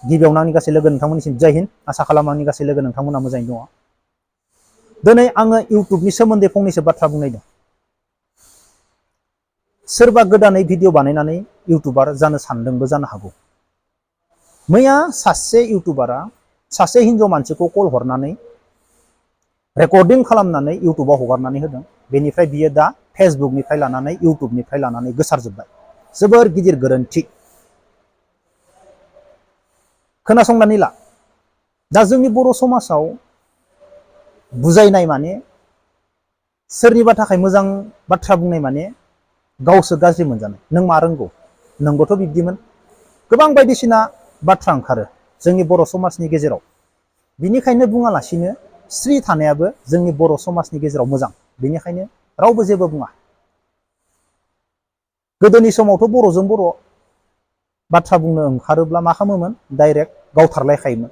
गिबियावनो आंनि गासै लोगो नोंथांमोननिसिम जय हिन्द। आसा खालामो आंनि गासै लोगो नोंथांमोना मोजाङै दङ। दिनै आङो इउटुबनि सोमोन्दै फंनैसो बाथ्रा बुंनायदों। सोरबा गोदानै भिडिअ बानायनानै इउटुबार जानो सानदोंबो जानो हागौ। मैया सासे इउटुबारा सासे हिनजाव मानसिखौ कल हरनानै रेकर्डिं खालामनानै इउटुबाव हगारनानै होदों। बेनिफ्राय बियो दा फेसबुकनिफ्राय लानानै इउटुबनिफ्राय लानानै गोसारजोब्बाय। जोबोर गिदिर गोरोन्थि। खोनासंनानै ला। दा जोंनि बर' समाजाव बुजायनाय माने सोरनिबा थाखाय मोजां बाथ्रा बुंनाय माने गावसो गाज्रि मोनजानाय। नों मा रोंगौ? नोंबोथ' बिब्दिमोन। गोबां बायदिसिना बाथ्रा ओंखारो जोंनि बर' समाजनि गेजेराव। बिनिखायनो बुङालासिनो स्रि थानायाबो जोंनि बर' समाजनि गेजेराव मोजां। बेनिखायनो रावबो जेबो बुङा। गोदोनि समावथ' बर'जों बर' बाथ्रा बुंनो ओंखारोब्ला मा खालामोमोन? डाइरेक्ट गावथारलायखायोमोन।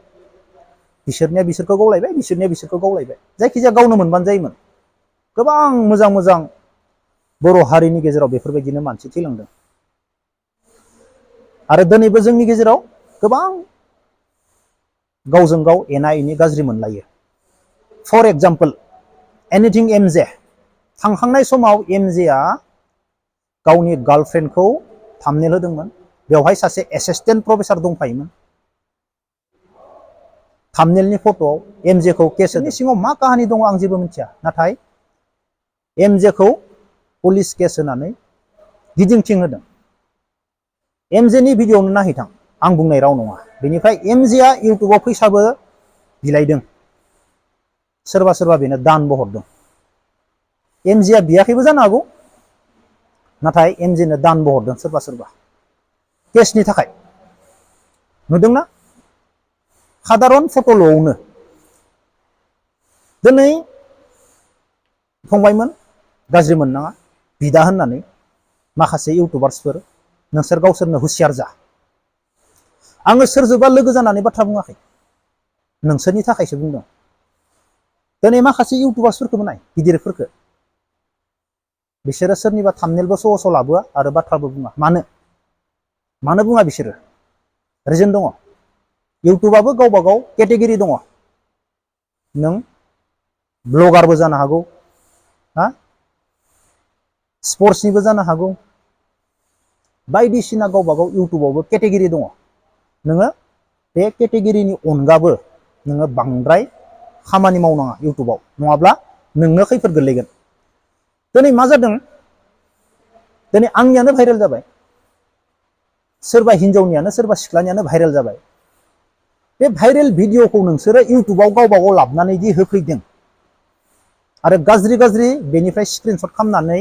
बिसोरनिया बिसोरखौ गावलायबाय, बिसोरनिया बिसोरखौ गावलायबाय। जायखिजाया गावनो मोनबानो जायोमोन। गोबां मोजां मोजां बर' हारिनि गेजेराव बेफोरबायदिनो मानसि थैलांदों। आरो दिनैबो जोंनि गेजेराव गोबां गावजों गाव एना एनि गाज्रि मोनलायो। For example anything MJ. थांखांनाय समाव एमजेआ गावनि गार्लफ्रेन्डखौ थाम्बनेल होदोंमोन। बेवहाय सासे एसिस्टेन्ट प्रफेसार दंफायोमोन। थाम्बनेलनि फट'आव एमजेखौ केस होदों। सिङाव मा काहानि दङ आं जेबो मिथिया। नाथाय एमजेखौ पुलिस केस होनानै गिदिंथिं होदों। एमजेनि भिडिअ'नो नायहैथां। आं बुंनाय राव नङा। बेनिफ्राय एमजेआ इउटुबाव फैसाबो बिलाइदों। सोरबा सोरबा बेनो दानबो हरदों। एमजेआ बियाखैबो जानो हागौ। नाथाय एमजेनो दानबो हरदों सोरबा सोरबा केसनि थाखाय। नुदोंना? सादारन फट'ल'आवनो दिनै फंबायमोन गाज्रि मोननाङा। बिदा होननानै माखासे इउटुबार्सफोर नोंसोर गावसोरनो हुसियार जा। आङो सोरजोंबा लोगो जानानै बाथ्रा बुङाखै। नोंसोरनि थाखायसो बुंदों। दिनै माखासे इउटुबार्सफोरखौबो नाय, गिदिरफोरखौ। बिसोरो सोरनिबा थाम्बनेलबो स' स' लाबोआ आरो बाथ्राबो बुङा। मानो? मानो बुङा बिसोरो? रिजन दङ। इउटुबाबो गावबा गाव केटेगरि दङ। नों ब्लगारबो जानो हागौ, हा? स्पर्टसनिबो जानो हागौ। बायदिसिना गावबा गाव इउटुबावबो केटेगरि दङ। नोङो बे केटेगरिनि अनगाबो नोङो बांद्राय खामानि मावनाङा इउटुबाव। नङाब्ला नोंनो खैफोद गोलैगोन। दिनै मा जादों? दिनै आंनियानो भाइरेल जाबाय। सोरबा हिनजावनियानो सोरबा सिख्लानियानो भाइरेल जाबाय। बे भाइरेल भिडिअ'खौ नोंसोरो इउटुबाव गावबा गाव लाबोनानै दि होफैदों आरो गाज्रि गाज्रि बेनिफ्राय स्क्रिनशट खालामनानै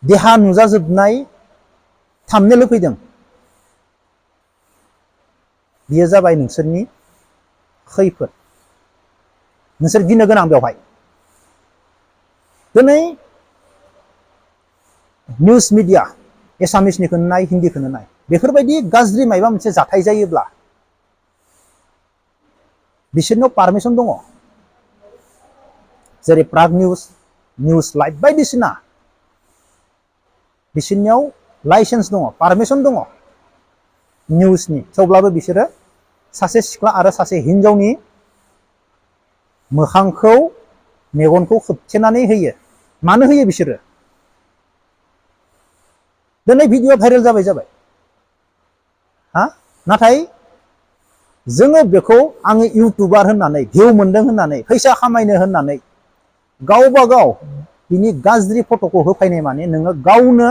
देहा नुजाजोबनाय थाम्बनेल होफैदों। बियो जाबाय नोंसोरनि खैफोद। नोंसोर गिनो गोनां बेवहाय। दिनै निउस मिडिया एसामिसनिखौनो नाय, हिन्दीखौनो नाय, बेफोरबायदि गाज्रि मायबा मोनसे जाथाय जायोब्ला बिसोरनाव पारमिसन दङ। जेरै प्राग निउस, निउस लाइभ बायदिसिना बिसोरनियाव लाइसेन्स दङ, पारमिसन दङ निउसनि। थेवब्लाबो बिसोरो सासे सिख्ला आरो सासे हिनजावनि मोखांखौ, मेगनखौ खोबथेनानै होयो। मानो होयो बिसोरो? दिनै भिडिअ भाइरेल जाबाय। हा? नाथाय जोङो बेखौ आङो इउटुबार होननानै, भिउ मोनदों होननानै, फैसा खामायनो होननानै गावबा गाव बिनि गाज्रि फट'खौ होफैनाय माने नोङो गावनो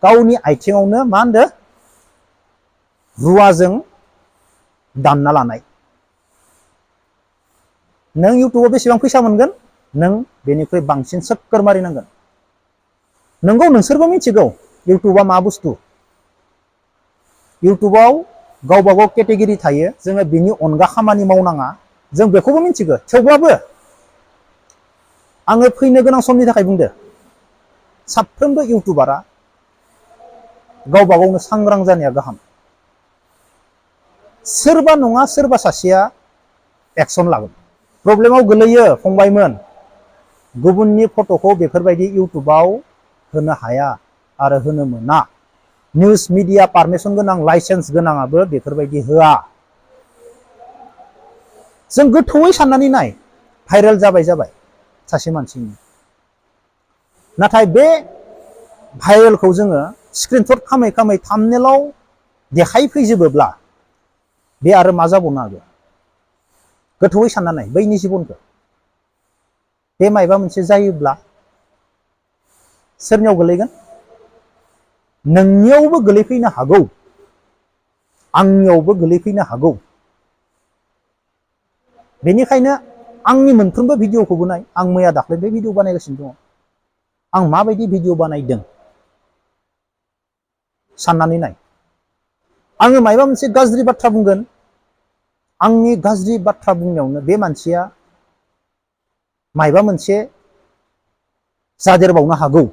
गावनि आथिङावनो मा होनदों? रुवाजों दानना लानाय। नों इउटुबाव बेसेबां फैसा मोनगोन? नों बेनिख्रुइ बांसिन सोक्कर मारिनांगोन। नंगौ, नोंसोरबो मिथिगौ इउटुबा मा बुस्थु। इउटुबाव गावबा गाव केटेगरि थायो। जोङो बिनि अनगा खामानि मावनाङा। जों बेखौबो मिथिगौ। थेवब्लाबो आङो फैनो गोनां समनि थाखाय बुंदो। साफ्रोमबो इउटुबारा गावबा गावनो सांग्रां जानाया गाहाम। सोरबा नङा सोरबा सासेया एक्सन लागोन। प्रब्लेमाव गोलैयो फंबायमोन। गुबुननि फट'खौ बेफोरबायदि इउटुबाव होनो हाया आरो होनो मोना। निउस मिडिया पारमिसन गोनां लाइसेन्स गोनाङाबो बेफोरबायदि होआ। जों गोथौयै साननानै नाय, भाइरेल जाबाय सासे मानसिनि, नाथाय बे भाइरेलखौ जोङो स्क्रिनशट खामै थाम्बनेलाव देखायफैजोबोब्ला बे आरो मा जाबावनो हागौ? गोथौयै सानना नाय बैनि जिबनखौ। बे मायबा मोनसे जायोब्ला सोरनियाव गोलैगोन? नोंनियावबो गोलैफैनो हागौ, आंनियावबो गोलैफैनो हागौ। बेनिखायनो आंनि मोनफ्रोमबो भिडिअखौबो नाय। आं मैया दाख्लै बे भिडिअ बानायगासिनो दङ। आं माबायदि भिडिअ बानायदों साननानै नाय। आङो मायबा मोनसे गाज्रि बाथ्रा बुंगोन, आंनि गाज्रि बाथ्रा बुंनायावनो बे मानसिया मायबा मोनसे जादेरबावनो हागौ।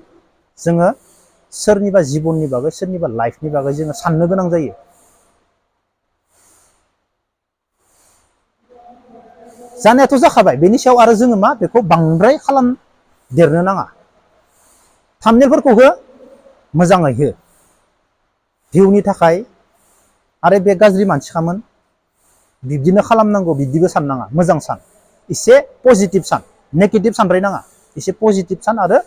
जोङो सोरनिबा जिबननि बागै, सोरनिबा लाइफनि बागै जोङो साननो गोनां जायो। जानायाथ' जाखाबाय, बेनि सायाव आरो जोङो मा बेखौ बांद्राय खालामदेरनो नाङा। थाम्बनेलफोरखौ हो, मोजाङै हो, भिउनि थाखाय। आरो बे गाज्रि मानसिखामोन, बिब्दिनो खालामनांगौ बिब्दिबो साननाङा। मोजां सान, एसे पजिटिभ सान, नेगेटिभ सानद्रायनाङा। एसे पजिटिभ सान आरो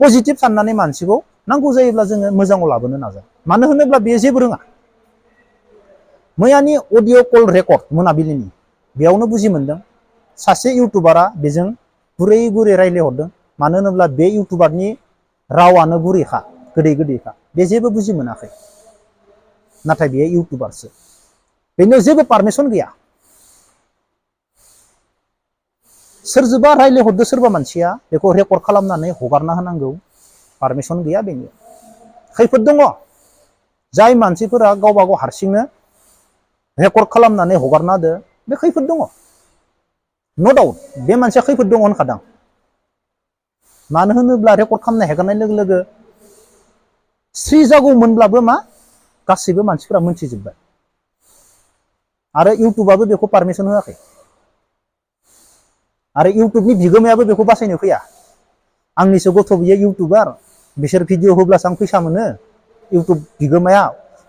पजिटिभ साननानै मानसिखौ नांगौ जायोब्ला जोङो मोजाङाव लाबोनो नाजा। मानो होनोब्ला बेयो जेबो रोङा। मैयानि अडिअ कल रेकर्ड मोनाबिलिनि, बेयावनो बुजि मोनदों सासे इउटुबारा बेजों गुरै रायज्लायहरदों। मानो होनोब्ला बे इउटुबारनि रावानो गुरैखा, गोदैखा। बे जेबो बुजि मोनाखै। नाथाय बेयो इउटुबारसो, बेनियाव जेबो पारमिसन गैया। सोरजोंबा रायज्लायहरदो सोरबा मानसिया, बेखौ रेकर्ड खालामनानै हगारना होनांगौ, पारमिसन गैया। बेनि खैफोद दङ। जाय मानसिफोरा गावबा गाव हारसिंनो रेकर्ड खालामनानै हगारना होदो, बे खैफोद दङ। न' डाउट बे मानसिया खैफोद दङ होनखादां। मानो होनोब्ला रेकर्ड खालामनो हेगारनाय लोगो लोगो स्रि जागौमोनब्लाबो मा गासैबो मानसिफोरा मोनथिजोब्बाय। आरो इउटुबाबो बेखौ पारमिसन होआखै। आरो इउटुबनि बिगोमायाबो बेखौ बासायनो फैया। आंनिसो गथ' बियो इउटुबार, बिसोर भिडिअ होब्लासो आं फैसा मोनो। इउटुब बिगोमाया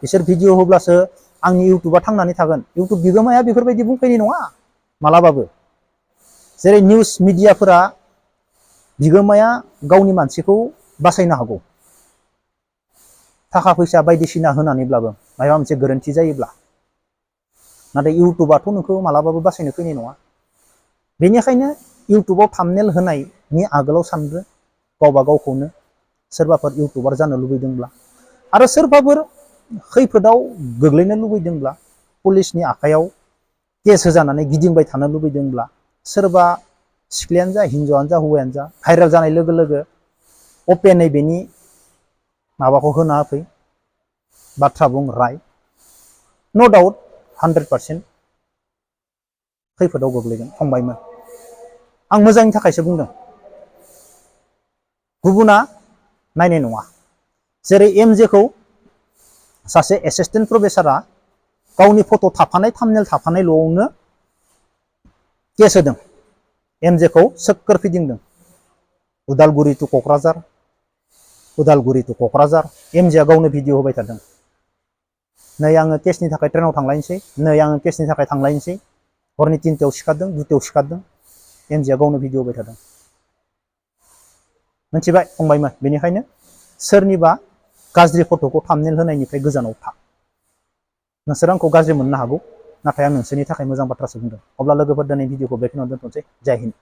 बिसोर भिडिअ होब्लासो आंनि इउटुबा थांनानै थागोन। इउटुब बिगोमाया बेफोरबायदि बुंफैनाय नङा मालाबाबो। जेरै निउस मिडियाफोरा बिगोमाया गावनि मानसिखौ बासायनो हागौ, थाखा फैसा बायदिसिना होनानैब्लाबो, माबा मोनसे गोरोन्थि जायोब्ला। नाथाय इउटुबाथ' नोंखौ मालाबाबो बासायनो फैनाय नङा। बेनिखायनो इउटुबाव थाम्बनेल होनायनि आगोलाव सानग्रो गावबा गावखौनो, सोरबाफोर इउटुबार जानो लुबैदोंब्ला आरो सोरबाफोर खैफोदाव गोग्लैनो लुबैदोंब्ला, पुलिसनि आखायाव केस होजानानै गिदिंबाय थानो लुबैदोंब्ला, सोरबा सिख्लायानो जा, हिन्जावानो जा, हौवायानो जा, भाइरेल जानाय लोगो लोगो अपेनै बेनि माबाखौ होना होफै, बाथ्रा बुं, राय। न' डाउट 100% खैफोदाव गोग्लैगोन फंबायमोन। आं मोजांनि थाखायसो बुंदों, गुबुना नायनाय नङा। जेरै एमजेखौ सासे एसिस्टेन्ट प्रफेसारा गावनि फट' थाफानाय, थाम्बनेल थाफानायल'आवनो केस होदों। एमजेखौ सोक्कोर फिदिंदों। उदालगुरि टु क'क्राझार, उदालगुरि टु क'क्राझार, एमजेआ गावनो भिडिअ होबाय थादों। नै आङो केसनि थाखाय ट्रेनाव थांलायनोसै, नै आङो केसनि थाखाय थांलायनोसै, हरनि 3टायाव सिखारदों, 2टायाव सिखारदों, एमजेआ गावनो भिडिअ होबाय थादों। मिथिबाय फंबायमोन। बेनिखायनो सोरनिबा गाज्रि फट'खौ थाम्बनेल होनायनिफ्राय गोजानाव था। नोंसोर आंखौ गाज्रि मोननो हागौ, नाथाय आं नोंसोरनि थाखाय मोजां बाथ्रासो बुंदों। अब्ला लोगोफोर, दिनै भिडिअखौ बेखिनियावनो दोनथ'नोसै। जय हिन्द।